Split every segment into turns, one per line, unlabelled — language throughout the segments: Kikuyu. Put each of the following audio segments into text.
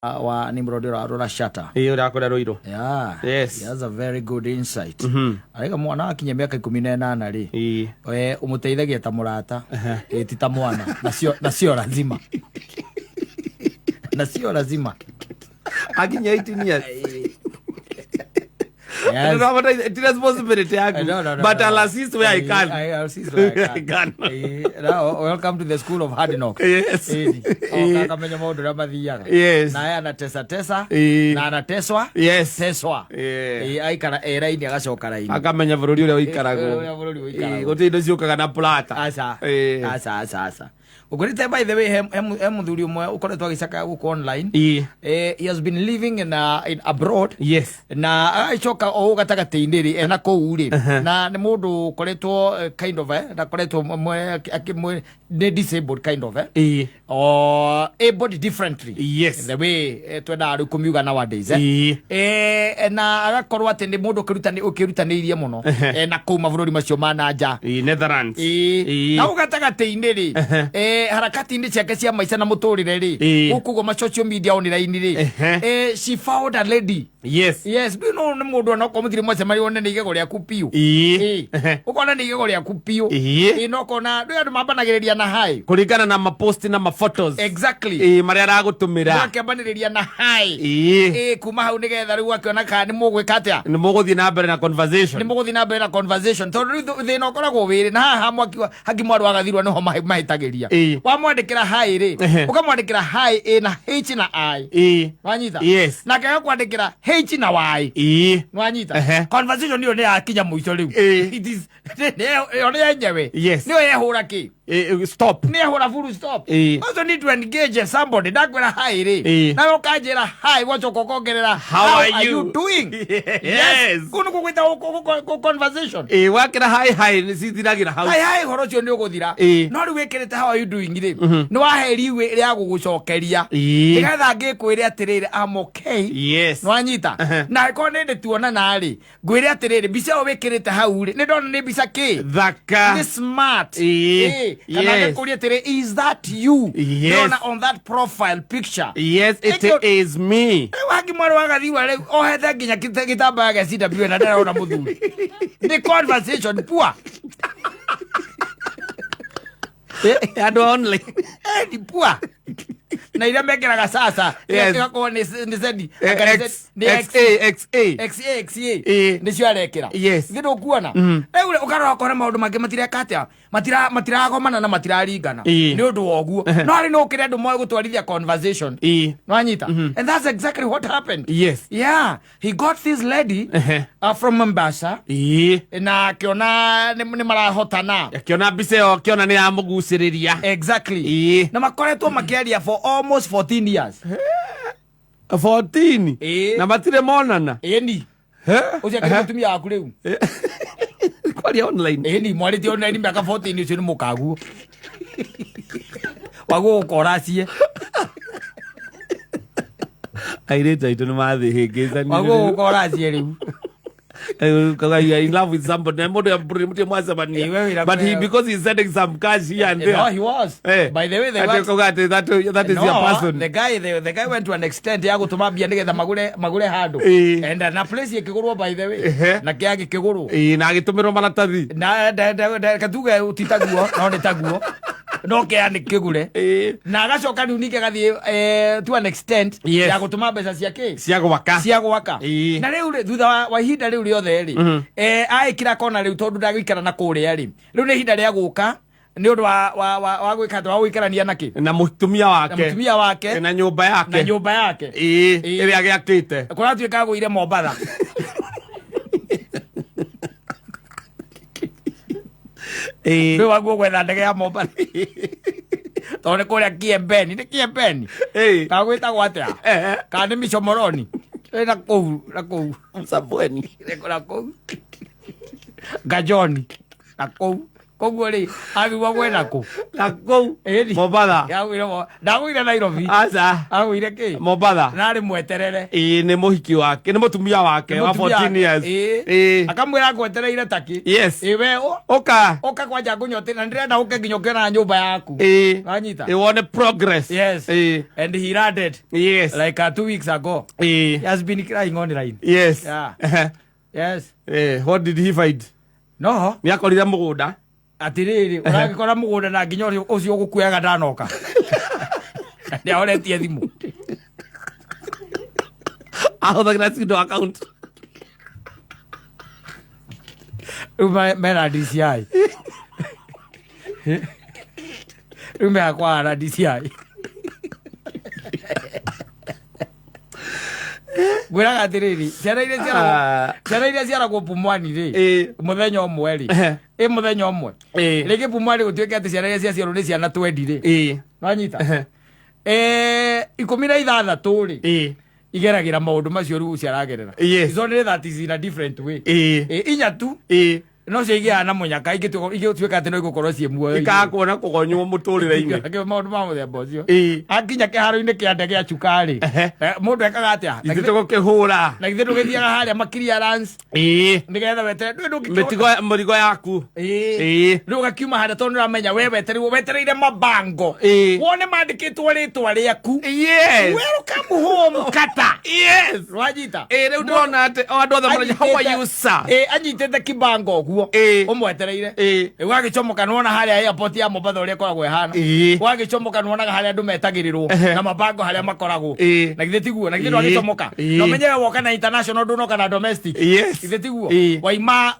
Wa Nimrod Rorashata.
Ĩĩ, ũrĩa akũrĩa Rũirũ.
Yeah.
Yes.
He has a very good insight. Araiga mwana akinya mĩaka 18 rĩ, ũmũteithagia ta mũrata, ti ta mwana. Nacio lazima. Nacio lazima.
Akinya 18 years.
Yes.
Ti responsibility yaku.
No, no, no,
But
no.
I'll assist where I can.
I'll assist where I
I
can.
can.
Now, welcome to the school of hard knocks.
Yes.
Ĩni. Akamenya maũndũ ũrĩa mathiaga. Naye anatesa tesa. Na anateswa. Teswa. Aikara raini agacoka raini.
Akamenya bũrũri ũrĩa ũikaragwo.
Ũrĩa bũrũri ũikaragwo.
Gũtirĩ indo ciũkaga na plata.
Aca. Aca, aca, aca. Ũkwĩrĩte, by the way, he mũthuri ũmwe ũkoretwo agĩcakaya gũkũ online. He has been living in abroad. Na agacoka o ũũ gatagatĩ-inĩ rĩ, ena kũu rĩ, na nĩ mũndũ ũkoretwo kind of ndakoretwo nĩ disabled kind of or able differently, the way twendaga rĩu kũmiuga nowadays. Na agakorwo atĩ nĩ mũndũ ũkĩrutanĩirie mũno na kũu mabũrũri macio ma na nja.
Netherlands.
Na hau gatagatĩ-inĩ rĩ, harakati-inĩ ciake cia maica na mũtũrĩre rĩ, gũkũ ũguo ma social media online rĩ, she found a lady. Yes, do you know nĩ mũndũ onokorwo mũtirĩ mwacemania, wone nĩ igego rĩaku piũ. Ũkona nĩ igego rĩaku piũ. Na ũkona ndũĩ andũ mambanagĩrĩria na hi.
Kũringana na mapost na maphotos. Marĩa aragũtũmĩra.
Akĩambanĩrĩria na hi. Kuma hau nĩgetha rĩu akĩona kana nĩ mũgwĩka atĩa.
Nĩ mũgũthiĩ na mbere na conversation.
Nĩ mũgũthiĩ na mbere na conversation, tondũ rĩu thĩna ũkoragwo wĩrĩ na haha mwaki haki mwarĩ wagathirwa nĩho mahĩtagĩria. Wamwandĩkĩra hi rĩ, ũkamwandĩkĩra hi ĩna H na I. Wanyita?
Yes.
Nake agakwandĩkĩra H na Y. Nwanyita? Conversation ĩyo nĩ yakinya mũico rĩu. It is ĩyo nĩ yenyewe. Nĩyo yehũra kĩ.
Stop.
Nĩ yehũra full stop. Also need to engage somebody. Ndakwĩra hi rĩ, nawe ũkanjĩra hi, wacoka ũkongerera,
"How are
you
you?"
doing?" Kũu nĩkuo gwĩtagwo conversation.
Wakĩra hi hi nĩ cithiragĩra hau.
Hi hi, ũhoro ũcio nĩ ũgũthira. No rĩu wĩkĩrĩte "How are you doing" rĩ, nĩ waheriwe rĩa gũgũcokeria, nĩgetha ngĩkwĩre atĩrĩrĩ, "I'm okay." Nwanyita? Na angĩkorwo nĩ ndĩ tuonana rĩ, ngwĩre atĩrĩrĩ, mbica ĩyo wĩkĩrĩte hau rĩ, nĩ ndona nĩ mbica kĩ
Thaka.
Nĩ smart. Kana ngĩkũria atĩrĩ, "Is that you?" Ndĩrona on that profile picture.
Yes, it is me.
Rĩu hangi mwarĩ wa gathiwa rĩu ohete nginya gĩtambaya gĩa CW na ndarona mũthuri, nĩ conversation poor.
Andũ a online.
Ni poor na iria mekĩraga sasa ĩgakorwo nĩ zedi.
X,
nĩ
X, A, X, A.
XA XA. Nĩcio arekĩra. Githĩ ndũkuona rĩu rĩ, ũkarora ũkona maũndũ mangĩ matireka atĩa, matiragomana na matiraringana. Nĩ ũndũ wa ũguo no arĩ no ũkĩre andũ moĩ gũtwarithia conversation. Nwanyita? And that's exactly what happened. Yeah, he got this lady from Mombasa na akĩona nĩ marahotana.
Akĩona mbica ĩyo, akĩona nĩ yamũgucĩrĩria.
Na makoretwo makĩaria for almost 14 years.
14?
Ĩĩ.
Na matirĩ monana?
Ĩni. Ũcio akĩrĩ mũtumia waku rĩu.
Kwaria online.
Ĩni, mwarĩtie online mĩaka 14. Ũcio nĩ mũkaguo waguo gũkoracie.
Airĩtu aitũ nĩ mathĩhĩngĩcania.
Waguo gũkoracie rĩu.
You are in love with somebody na mũndũ mũtirĩ mwacemania.
We wĩra
But he, because he's sending some cash here and there.
No, he was. By the way, they
Ati ũkauga atĩ that is
no,
your person.
The guy went to an extent ya gũtũma mbia nĩgetha magũre handũ. And na place ĩkĩgũrwo, by the way. Na kĩa gĩkĩgũrwo.
Na agĩtũmĩrwo maratathi.
Na katuge ti taguo, no nĩ taguo, no kĩa nĩ kĩgũre. Na agacoka rĩu ningĩ agathiĩ to an extent ya gũtũma mbeca cia kĩ?
Cia gwaka.
Cia gwaka. Na rĩu rĩ, thutha wa ihinda rĩu rĩothe rĩ, aĩkĩra kona rĩu, tondũ ndagũikara na kũrĩa rĩ, rĩu nĩ ihinda rĩa gũka nĩ ũndũ wa gwĩka atĩ wa gũikarania na kĩ?
Na mũtumia
Na
wake.
Mũtumia wake.
Na nyũmba yake.
Na nyũmba yake.
Ĩrĩa agĩakĩte.
Kũratuĩka agũire Mombatha. Rĩu waguo gwetha ndege ya Mombatha, tondũ nĩ kũrĩa Kiembeni, nĩ Kiembeni kana gwĩtagwo atĩa, kana nĩ Micomoroni? Ĩ, na kũu na kũu.
Msambweni.
Na kũu Gajoni na kũu. Koguo rĩ, agĩgua gwetha kũ?
Na kũu
Ĩni.
Mombatha.
Ndagũire Nairobi.
Aca.
Agũire kĩ?
Mombatha.
Narĩ mweterere.
Ĩĩ, nĩ mũhiki wake, nĩ mũtumia wake wa 14 years.
Ĩĩ.
Ĩĩ.
Akamwĩra ngwetereire taki.
Yes.
Ĩ we
ũka.
Ũka kwanja ngũnyote na ndĩrenda ũke nginya ũkĩona nyũmba yaku.
Ĩĩ.
Wanyita?
Ĩĩ, wone progress.
Yes.
Ĩĩ.
And he landed
Yes.
like 2 weeks ago.
Ĩĩ.
He has been crying online.
Yes.
Yeah. Yes.
What did he find?
No.
Nĩ akorire mũgũnda.
Atirĩrĩ, ũragĩkora mũgũnda na nginya ũcio ũgũkuaga ndanoka. Nĩ ahoretie thimũ.
Ahũthagĩra pseudo account.
Rĩu mena DCI. Rĩu mehakwa na DCI. Ngwĩraga atĩrĩrĩ, ciana iria ciaragwo ciana iria ciaragwo Pumwani rĩ, mũthenya ũmwe rĩ, ĩ mũthenya ũmwe rĩngĩ Pumwani gũtuĩke atĩ ciana iria ciaciarwo nĩ ciana 20 rĩ, wanyita, 16 rĩ, igeragĩra maũndũ macio rĩu ciaragerera. It's only that is in a different way. Inya tu no cio igĩaga na mũnyaka ingĩtuĩka atĩ no igũkorwo ciĩ muoyo.
Ikaga kuona kũgonywo mũtũrĩre-inĩ.
Maũndũ ma mũthemba ũcio. Akinya kĩharo-inĩ kĩa ndege ya cuka-rĩ, mũndũ ekaga atĩa?
Ithuĩ tũgũkĩhũra.
Na githĩ ndũgĩthiaga harĩa ma clearance nĩgetha wetere ndũĩ ndũngĩkĩona-
Mĩtigo, mũrigo yaku.
Rĩu ũgakiuma harĩa tondũ nĩũramenya we wetereirwo, wetereire mabango wone mandĩkĩtwo rĩtwa rĩaku. Welcome home, kata. Rwanyita?
Ĩĩ, rĩu ndĩrona atĩ o andũ othe maragia, "How are you, sir?"
Ĩĩ, anyitĩte kibango ũguo ũmwetereire. Rĩu agĩcomoka nĩwona harĩa airport ya Mombatha ũrĩa ĩkoragwo ĩhana. Wagĩcomoka nĩwonaga harĩa andũ metagĩrĩrwo na mabango harĩa makoragwo. Na githĩ tiguo? Na githĩ ndwagĩcomoka? Na ũmenye we woka na international, ndũnoka na domestic. Githĩ tiguo?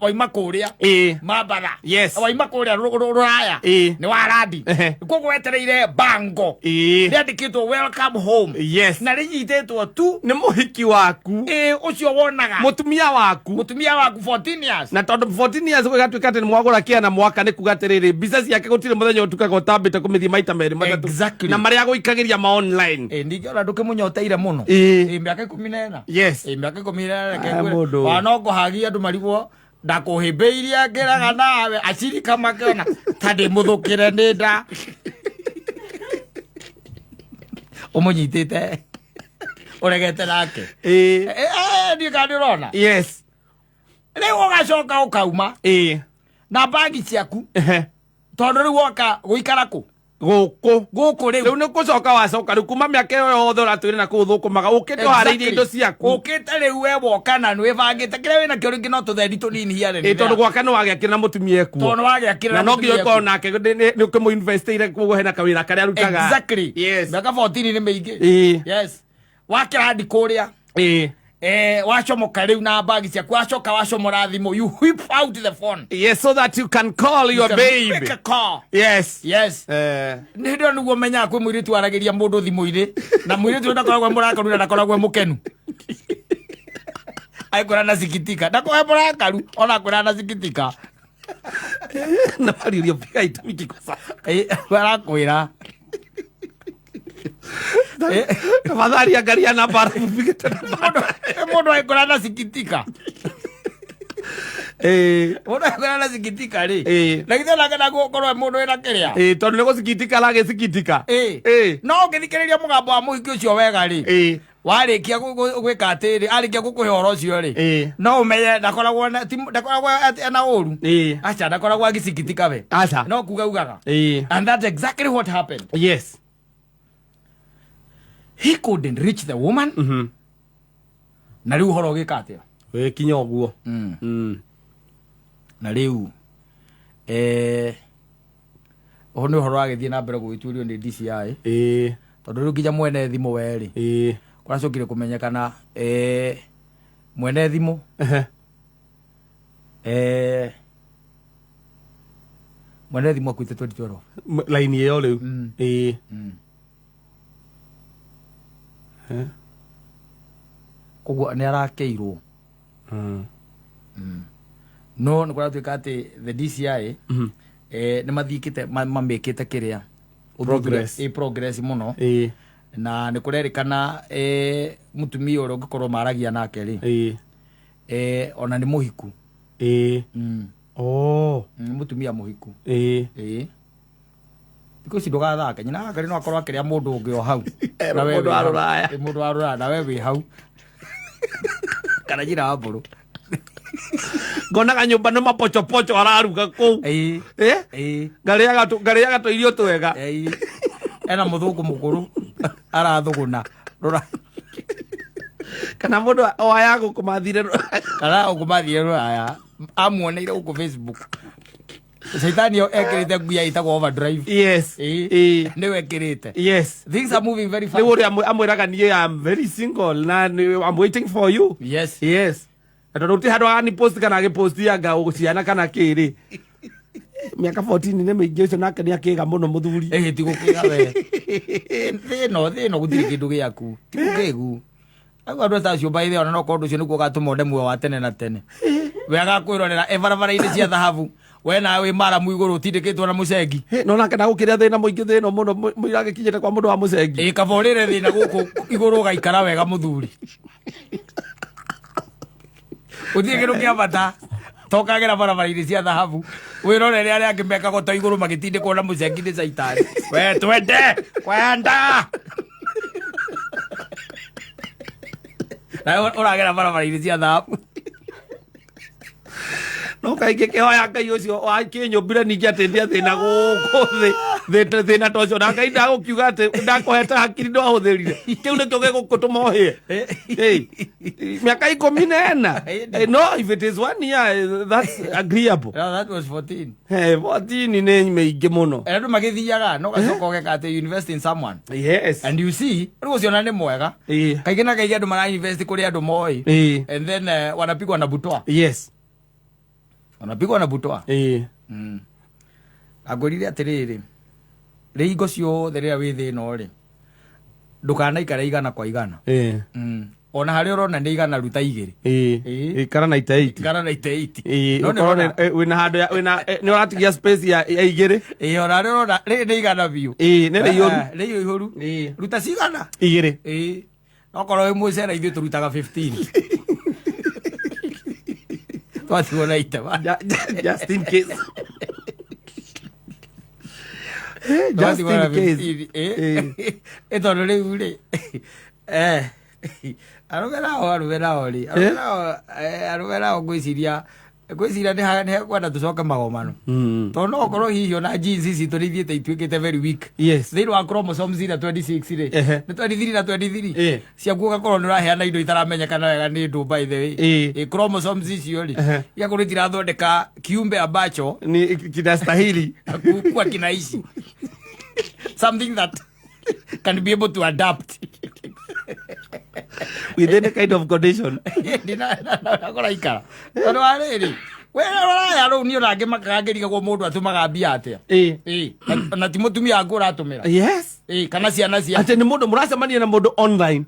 Waima kũrĩa Mambatha. Waima kũrĩa rũraya. Nĩ warandi. Koguo wetereire bango rĩandĩkĩtwo "Welcome home" na rĩnyitĩtwo tu
Nĩ mũhiki waku.
Ĩĩ, ũcio wonaga.
Mũtumia waku.
Mũtumia waku 14 years.
Na tondũ 14 years gũgatuĩka atĩ nĩ mwagũra kĩana mwaka, nĩ kuga atĩrĩrĩ, mbica ciake gũtirĩ mũthenya ũtukaga ũtambĩte kũmĩthiĩ maita merĩ matatũ. Na marĩa agũikagĩria ma online.
Ĩĩ, ningĩ ona ndũkĩmũnyoteire mũno. Ĩĩ, mĩaka 14. Ĩĩ, mĩaka 14, reke
Aya,
ngwĩre.
mũndũ.
Ona no ngũhagia andũ marigwo ndakũhĩmbĩirie ngĩraga nawe acirika makĩona ta ndĩ mũthũkĩre nĩ nda ũmũnyitĩte ũregete nake. Ndiũ kana nĩ ũrona. Rĩu ũgacoka ũkauma na bagi ciaku tondũ rĩu woka gũikara kũ?
Gũkũ.
Gũkũ rĩu.
Rĩu nĩ gũcoka wacoka rĩu kuma mĩaka ĩyo yothe ũratwĩre na kũu thũkũmaga, ũkĩte ũharĩirie indo ciaku.
Ũkĩte rĩu we woka na nĩ wĩbangĩte kĩrĩa wĩnakĩo, rĩngĩ no tũthendi tũnini hiarĩ.
Ĩĩ, tondũ gwaka nĩ wagĩakĩra na mũtumia ekuo.
Tondũ wagĩakĩra.
Na no nginya ũkorwo nake nĩ ũkĩmũ-investĩire, koguo hena kawĩra karĩa arutaga.
Mĩaka 14 nĩ mĩingĩ. Yes, wakĩra ndi kũrĩa. Wacomoka rĩu na bagi ciaku, wacoka wacomora thimũ, you whip out the phone.
Yes, so that you can call your
You can
babe.
make a call. Yes. Nĩ hĩndĩ ĩyo nĩguo menyaga kwĩ mũirĩtu waragĩria mũndũ thimũ-inĩ, na mũirĩtu ũyũ ndakoragwo e mũrakaru na ndakoragwo e mũkenu, aikwĩra na sikitika, ndakoragwo e mũrakaru ona akwĩra na sikitika.
Na bali uliopiga haitumiki kwa sasa.
Arakwĩra.
Tafadhali angalia namba alafu upige tena.
Mũndũ aikwĩra na sikitika. Mũndũ aikwĩra na sikitika rĩ, na githĩ onake ndagũkorwo e mũndũ wĩna kĩrĩa?
Tondũ nĩ gũcikitika aragĩcikitika.
No ũngĩthikĩrĩria mũgambo wa mũhiki ũcio wega rĩ, warĩkia gwĩka atĩrĩ, arĩkia gũkũhe ũhoro ũcio rĩ, no ũmenye ndakoragwo ndakoragwo ena ũru. Aca, ndakoragwo agĩcikitika we.
Aca.
No kuga ugaga. And that's exactly what happened. He couldn't reach the woman. Na rĩu ũhoro ũgĩka atĩa?
Wĩkinya ũguo.
Na rĩu ũhoro nĩ ũhoro wagĩthiĩ na mbere gũgĩtuĩrio nĩ DCI, tondũ rĩu nginya mwene thimũ werĩ kũracokire kũmenyekana mwene thimũ mwene thimũ akuĩte 2012.
Laini ĩyo rĩu.
Koguo nĩ arakĩirwo. No nĩ kũratuĩka atĩ the DCI nĩ mathiĩkĩte mamĩkĩte kĩrĩa.
Progress.
Progress mũno. Na nĩ kũrerĩkana mũtumia ũrĩa ũngĩkorwo maragia nake rĩ, ona nĩ mũhiku.
Oh.
Mũtumia mũhiku.
Ĩĩ.
Ĩĩ, thikũ ici ndũgathake, nyina wa Ngarĩ no akorwo akĩrĩa mũndũ ũngĩ o hau.
Eh,
Na we
mũndũ
wĩ
wa
hau.
rũraya.
Ĩ, mũndũ wa rũraya, na we wĩ hau, kana nyina wa mbũrũ.
Ngonaga nyũmba nĩ mapochopocho araruga kũu.
Ĩĩ.
Eh?
Ĩĩ.
Ngarĩaga tũirio twega.
Ĩĩ, ena mũthũngũ mũkũrũ arathũgũna rũra.
Kana mũndũ o aya gũkũ mathire.
Kana ũkũmathire rũraya amuoneire gũkũ Facebook, caitani ĩyo ekĩrĩte nguya ĩtagwo overdrive.
Yes.
Ĩĩ.
Ĩĩ.
Nĩwe ĩkĩrĩte.
Yes.
Things are moving very fast.
Rĩu ũrĩa amwĩraga, niĩ am very single na I'm waiting for you.
Yes.
Yes. Na tondũ ti handũ agani post kana agĩposti anga ciana kana kĩrĩ, mĩaka 14 nĩ mĩingĩ, ũcio nake nĩ akĩga mũno mũthuri.
Ĩhĩ, ti gũkĩga we, thĩ ĩno gũtirĩ kĩndũ gĩaku, ti gũkĩgu. Au andũ ta acio, by the way, ona no korwo ũndũ ũcio nĩguo ũgatũma one muoyo wa tene na tene, we agakwĩrorera e barabara-inĩ cia thahabu, we nawe wĩ maramu igũrũ ũtindĩkĩtwo na mũcengi.
Hĩ, no nake ndagũkĩrĩa thĩna mũingĩ, thĩna mũno mũira agĩkinyĩte kwa mũndũ wa mũcengi.
Ĩ, kaba ũrĩre thĩna gũkũ igũrũ ũgaikara wega mũthuri, gũtirĩ kĩndũ kĩa bata tokagera barabara-inĩ cia thahabu wĩrorere arĩa angĩ mekagwo to igũrũ magĩtindĩkwo na mũcengi nĩ caitani. We twende kwenda nawe ũragera barabara-inĩ cia thahabu.
No kaingĩ kĩhoya Ngai ũcio wakĩnyũmbire ningĩ atĩ ndĩa thĩna gũkũ thĩ, thĩna ta ũcio, na Ngai ndagũkiuga atĩ ndakũhete hakiri ndwahũthĩrire, kĩu nĩkĩo gĩgũkũtũma ũhĩe. Hey, mĩaka 14. Eh, no, if it is one year, that's agreeable.
No, that was 14.
Hey, 14 nĩ mĩingĩ mũno.
Andũ magĩthiaga no gacoka ũgeka atĩ you invest in someone and you see rĩu ũcio ona nĩ mwega. Kaingĩ na kaingĩ andũ mara invest kũrĩ andũ moĩ and then wanapigwa na butwa. Wanapigwa na butwa. Angwĩrire atĩrĩrĩ, rĩhingo ciothe rĩrĩa wĩ thĩna rĩ, ndũkanaikare igana kwa igana. Ona harĩa ũrona nĩ igana, ruta igĩrĩ.
Ikara na ite 80.
Ikara na ite 80.
Ĩĩ,
No nĩ
ũkorwo
ũrona-
wĩna handũ wĩna nĩ ũratigia space ya igĩrĩ.
Ĩĩ, ona harĩa ũrona rĩrĩ nĩ igana biũ.
Ĩĩ, nĩ rĩiyũru.
Eh, nĩ rĩihũru. Ruta cigana?
Igĩrĩ.
Ĩĩ, okorwo wĩ mũcere ithuĩ tũrutaga 15, twatigwo na itema.
Just in case. Just
Twatigwo na
in case.
15. Ĩ tondũ rĩu rĩ, arũme nao rĩ, arũme nao ngwĩciria nĩ hekwenda tũcoke magomano, tondũ no ũkorwo hihi ona genes citũ nĩ ithiĩte ituĩkĩte very weak thĩinĩ wa chromosomes iria 26 rĩ, nĩ 23 na 23 ciaku, ũgakorwo nĩ ũraheana indo itaramenyekana wega nĩ ndũ, by the way. Ĩ, chromosomes icio rĩ, igakorwo itirathondeka kiumbe ambacho
ni kinastahili
kuwa kinaishi, something that can be able to adapt
with any kind of condition.
Kũraikara tondũ wa rĩrĩ, we rũraya rũu niĩ ona ngĩmakaga ngĩrigagwo mũndũ atũmaga mbia atĩa. Ĩ, na ti mũtumia waku ũratũmĩra. Ĩ, kana ciana cia
Atĩ nĩ mũndũ mũracemania na mũndũ online,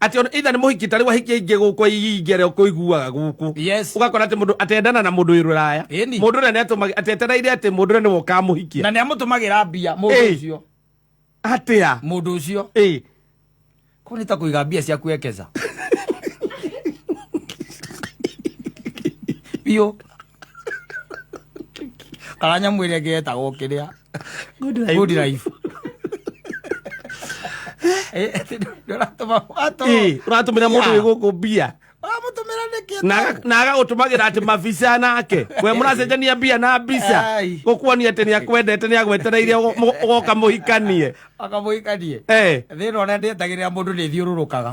atĩ ona either nĩ mũhiki, tarĩu ahiki aingĩ gũkũ aingĩ arĩa ũkũiguaga gũkũ, ũgakora atĩ mũndũ atendana na mũndũ wĩ rũraya, mũndũ ũrĩa nĩatũmaga, atĩ etereire atĩ mũndũ ũrĩa nĩwe ũkamũhikia.
Na nĩ amũtũmagĩra mbia mũndũ ũcio.
Atĩa?
Mũndũ ũcio. Ko nĩ ta kũiga mbia ciaku ekeza biũ, kana nyamũ ĩrĩa ĩngĩ yetagwo kĩrĩa?
Good life.
Good life. Atĩ ndũratũma
Ĩ, ũratũmĩra mũndũ wĩ gũkũ mbia.
Ũramũtũmĩra nĩkĩ?
Na agagũtũmagĩra atĩ mabica nake, we mũracenjania mbia na mbica, gũkuonia atĩ nĩ akwendete, nĩ agwetereire ũgoka mũhikanie.
Akamũhikanie. Thĩna ũrĩa ndĩetagĩrĩra mũndũ nĩ thiũrũrũkaga.